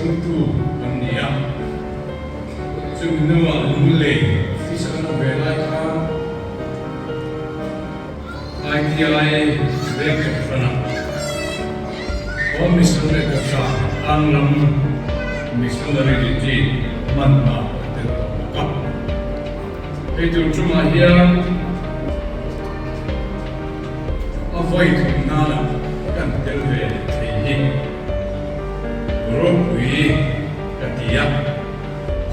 thumtu kan ni a. Chumi hnuah Lunglei office a kan awm ve lai khan ITI veng kohhranah Home Missionary Kohhran tanglam Missionary Retreat hman hna kan tel tawh bawk a. Hei tur chungah hian a vawi thum nana kan tel ve leh thei hi ropui ka ti a,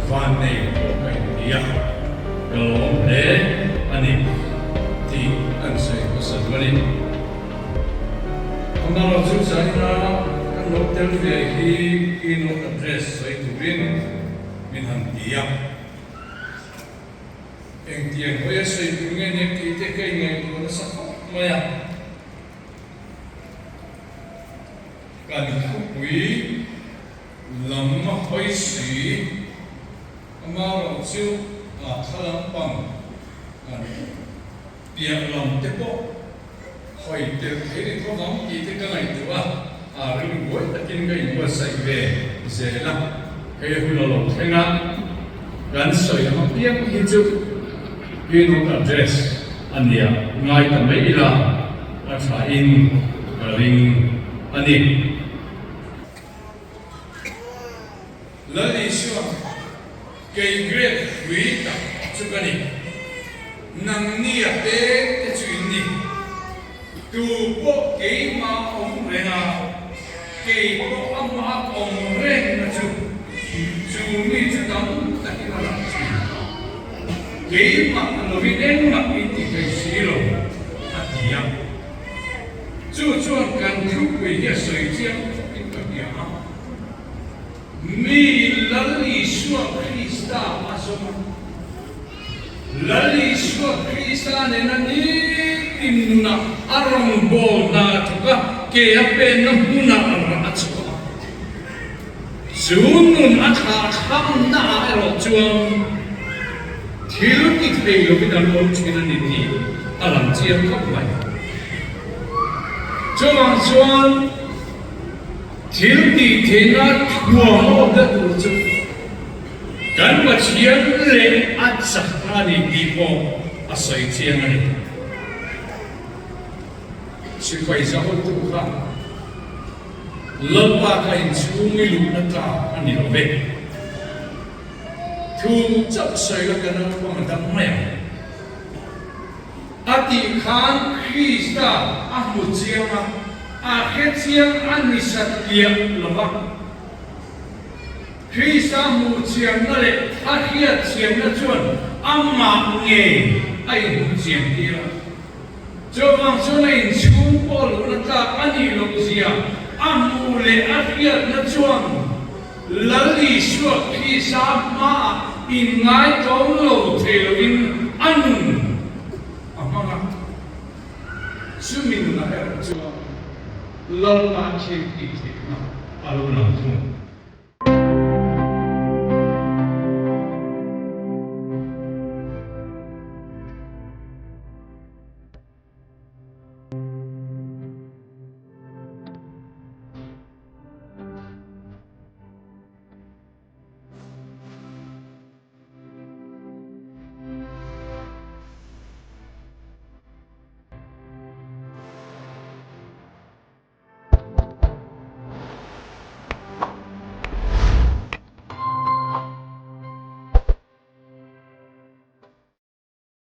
vannei pawh ka inti a, ka lawm hle a ni tih kan sawi hmasa duh a ni. Amaherawhchu chu zaina kan lo tel ve hi keynote address sawi turin min han ti a. Engtiang hawi a sawi tur nge nia tih te ka inngaihtuah nasa khawp mai a. Kan khawpui lam a hawi si, amaherawh chu a thla lampang kan piah lam te pawh hawi tel thei ni tho vang tih te ka ngaihtuah a, a rilru buai takin ka inbuatsaih ve zel a. Hei hun a lo thleng a, kan sawi ang apiang hi chu keynote address a nia ngai ta mai ila a thain ka ring a ni. Lal Isua, Kei grape hlui tak chu ka ni. Nangni a peng te chu in ni. Tu pawh keimah awm reng a, kei pawh amah awm reng na chu, chu mi chu tam takin a lang thin. Keimah lovin engmah in ti thei si lo, a ti a. Chu chuan kan thupui hi a sawi chiang khawpin ka hria a. Mi Lal Isua Krista a zawm a. Lal Isua Krista nena nitin nunah a rawngbâwl hna a thawk a, ke a penna hmunah a rah a chhuah a. Chu nun a thlahthlamnaah erawh chuan thil ti thei lovin an awm thin a ni tih a lang chiang khawp mai. Chuvang chuan. Thil tih theihna thuam a awm na tur chu kan Pathian leh a chakna a ni tih pawh a sawi chiang a ni. Sipai zahotu kha Lalpa kha inchhung i luhna tlak a ni lo ve. Thu chauh sawi la ka naupang a dam mai ang. A tih khan Krista a hmu chiang a, a hre chiang a ni satliah lo va. Krista hmuh chianna leh a hriat chianna chuan amah ngei a inhmuh chian tir a. Chuvang chuan a inchhung pawh luhna tlak a nih loh zia a hmuh leh a hriatna chuan Lal Isua Krista hmaah inngaitawm lo thei loin a nun a hmang a. Chumi nunah erawh chuan Lalpa thil tih theihna a lo lang thung.